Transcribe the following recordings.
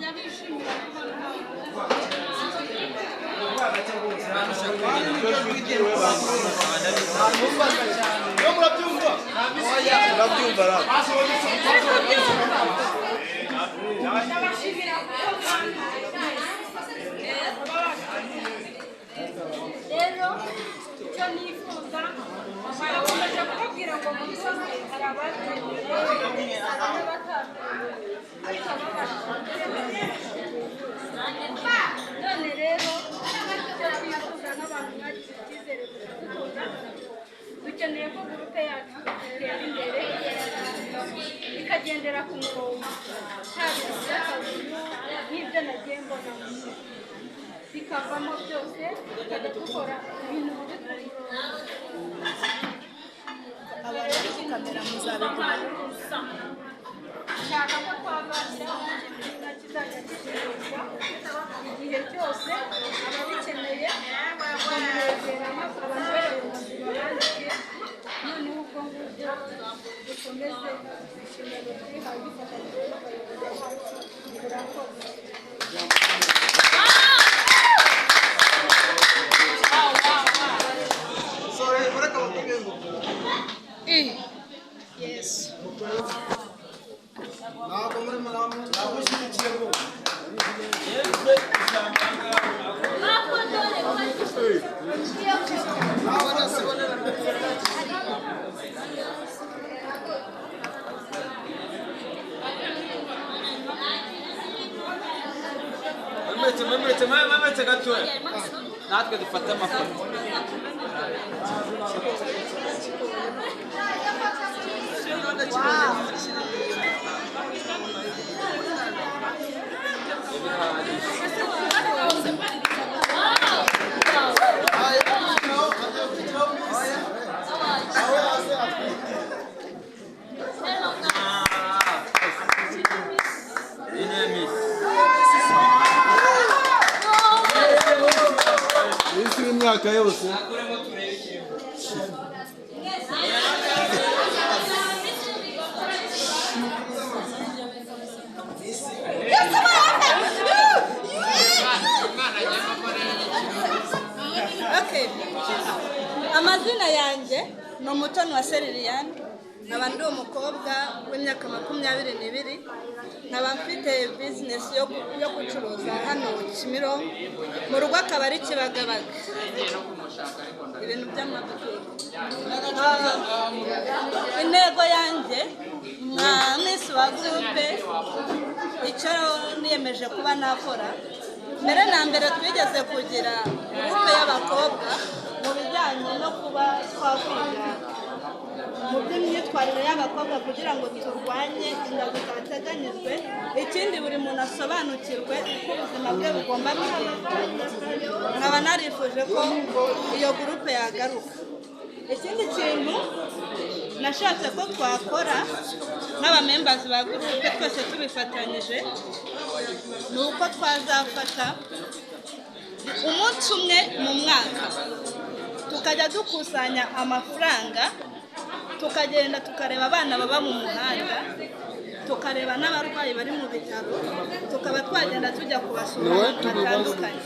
Ndabishimira ndabashimira rero icyo nifuza nakomeje kubabwira ngo mu misozi hari abatemewe hari n'abatatemewe ariko ababashije. None rero icyo twifuza nk'abantu mwagize icyizere mukadutora, dukeneye ko groupe yacu itera imbere ikagendera ku murongo, nta bintu by'akavuyo nk'ibyo nagiye mbona bikavamo byose, tukajya dukora ibintu biri ku murongo. Abantu bari kamera muzabigura. Nshaka ko twazashyiraho ikigega kizajya gicuruzwa igihe cyose ababikeneye bakamwegera, maze abantu b'abayobozi babandike, noneho ubwo ngubwo dukomeze inshingano twihaye dufatanyije n'abayobozi bacu. Murakoze. Yesu. Mwemetse gatoya natwe dufate amafoto. Isi w'imyaka yose. Okay. Amazina yanjye ni Umutoni wa Liliane, nkaba ndi umukobwa w'imyaka 22, nkaba mfite bizinesi yo gucuruza hano Kimironko, mu rugo akaba ari Kibagabaga, ibintu by'amabutike. Intego yanjye nka Miss wa groupe, icyo niyemeje kuba nakora, mbere na mbere twigeze kugira groupe y'abakobwa mu bijyanye no kuba twakwiga mu by'imyitwarire y'abakobwa kugira ngo turwanye inda zitateganyijwe. Ikindi buri muntu asobanukirwe uko ubuzima bwe bugomba kugenda. Nkaba narifuje ko iyo groupe yagaruka. Ikindi kintu nashatse ko twakora nk'abamembazi ba groupe twese tubifatanyije, ni uko twazafata umunsi umwe mu mwaka tukajya dukusanya amafaranga, tukagenda tukareba abana baba mu muhanda, tukareba n'abarwayi bari mu bitaro, tukaba twagenda tujya kubasura ahantu hatandukanye,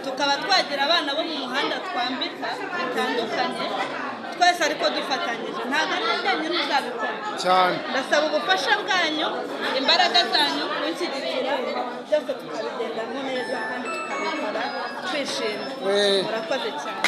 tukaba twagira abana bo mu muhanda twambika bitandukanye twese ariko dufatanyije. Ntabwo ari njyenyine uzabikora cyane. Ndasaba ubufasha bwanyu, imbaraga zanyu kunshyigikira, byose tukabigendamo neza kandi tukabikora twishimye. Murakoze cyane.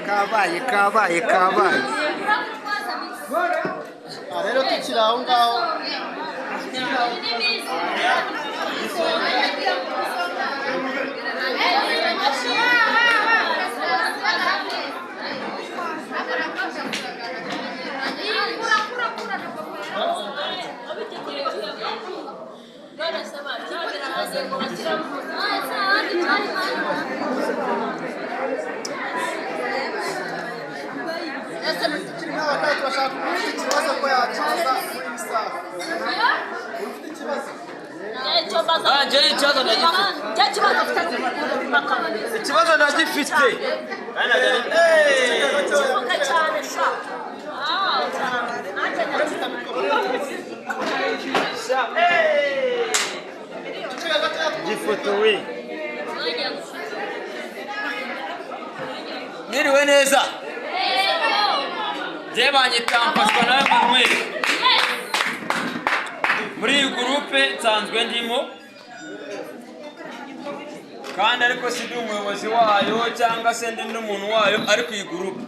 Kabaye kabaye kabaye. Rero tukiri aho ngaho tukiri nk'abakara turashaka ufite ikibazo ko yakibaza muri iyi saha. Ufite ikibazo? Ikibazo ndagifite. Gifotowe. Mwiriwe neza. Njye banyita mfashwa nawe Manuel. Muri iyi gurupe nsanzwe ndimo kandi ariko si ndi umuyobozi wayo cyangwa se ndi n'umuntu wayo, ariko iyi gurupe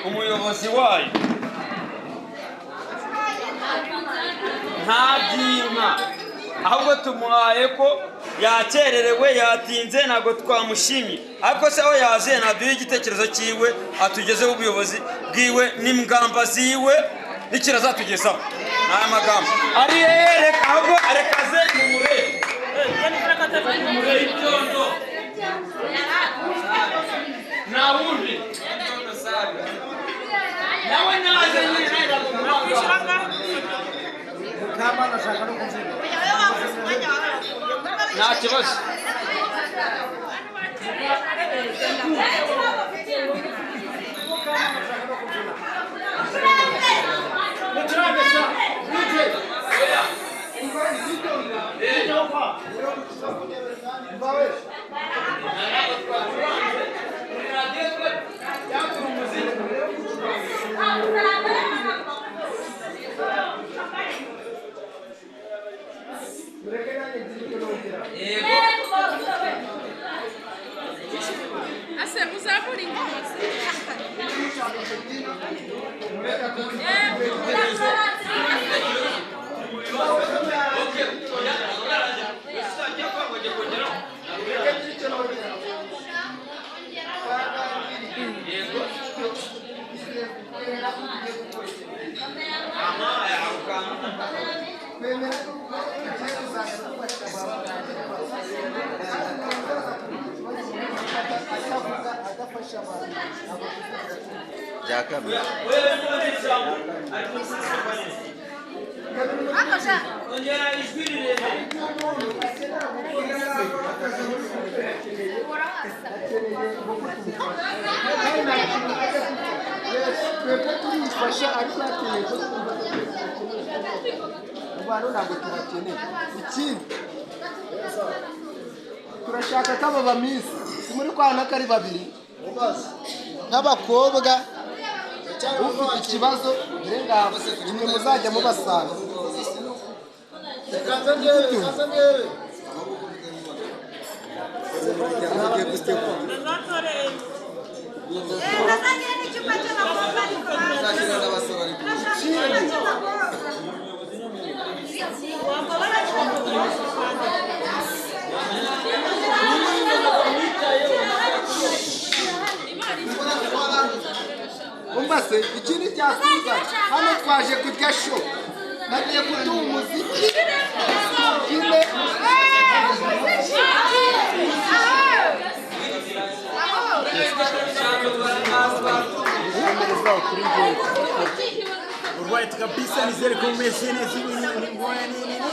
umuyobozi wayo nta byinka, ahubwo tumuhaye ko yakererewe yatinze, ntabwo twamushimye, ariko se aho yaziye naduhe igitekerezo cyiwe, atugezeho ubuyobozi bwiwe n'ingamba ziwe n'ikintu azatugezaho. Ni aya magambo ari reka ahubwo arekaze mumurebe ibyondo nta wundi nawe naze nyine. Mukamana ashaka no kubyina. Nta kibazo. Ase muzamure ingoma se. Bya kabiri. Ongera ijwi rirerire. Twebwe turifasha ariko hakeneye ko twumva mu bantu ntabwo tubakeneye. Ikindi turashaka ko aba bamisi si muri kwana ko ari babiri nk'abakobwa ufite ikibazo nimwe muzajya mubasanga. Umva se ikindi cyasubiza hano twaje kurya sho bagiye kuduha umuziki tubyine. Alright kabisa, nizere ko mumeze neza, ibintu ni ngoya nini nini.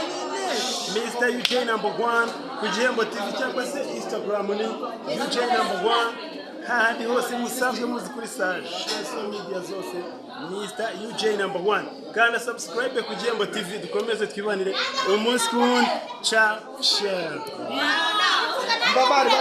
Mr UJ number 1 ku Gihembo TV cyangwa se Instagram ni UJ number 1. Hahandi hose musanzwe muzi kuri social media zose, Mr UJ number one. Kanda subscribe ku Gihembo TV, dukomeze twibanire umunsi ku wundi. Ciao ciao. Mbabari.